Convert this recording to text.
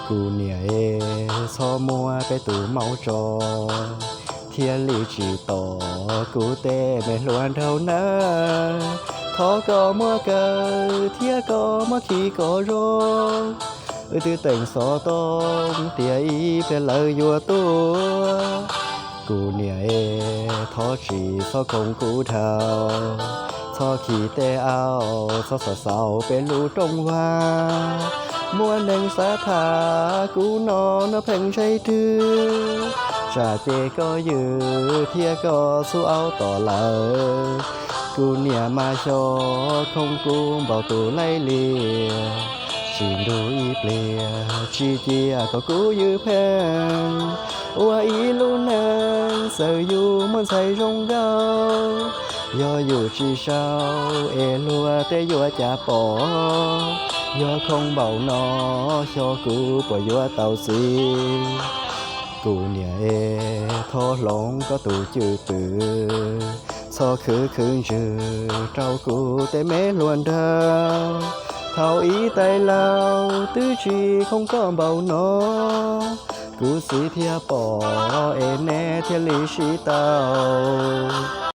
Kuv niam es, txhob muab peb tus maum tso, thiaj li tsis tom kuv tej me hluas nraug nawb. Thov koj muab kaw thiab koj muab khi kom zoo, wb twb teem xov tooj tias ib pliag lawv yuav tuaj. Kuv niam es, thov tsis txhob khoom kuv dhau, txhob khi tej au, txhob xav xaus peb lub rooj vag. Muaj neeg xav tham kuv no, no pheej ntshai twg, tsam ces koj ywm thiab koj txhub aub tom lawm. Kuv niam mas xyov khoom kuv npaum tus laij liam, tsis nrug ib pliag tsis cia kom kuv ywm pheej. Ua ib lub neej txawm yus muaj ntxhais zoo nkauj, yog yus tsis sau es luag tej yuav cas pom. Yog khoom npaum no, xyov kuv puas yuav tau txiv. Kuv niam es, thov hloov koj tus cwj pwm, txhob khwv khwv ntswg rau kuv tej me hluas nraug. Thaum ib tais laus twb tsis khoom koj npaum no, kuv txiv thiaj pom es neb thiaj li sib tau.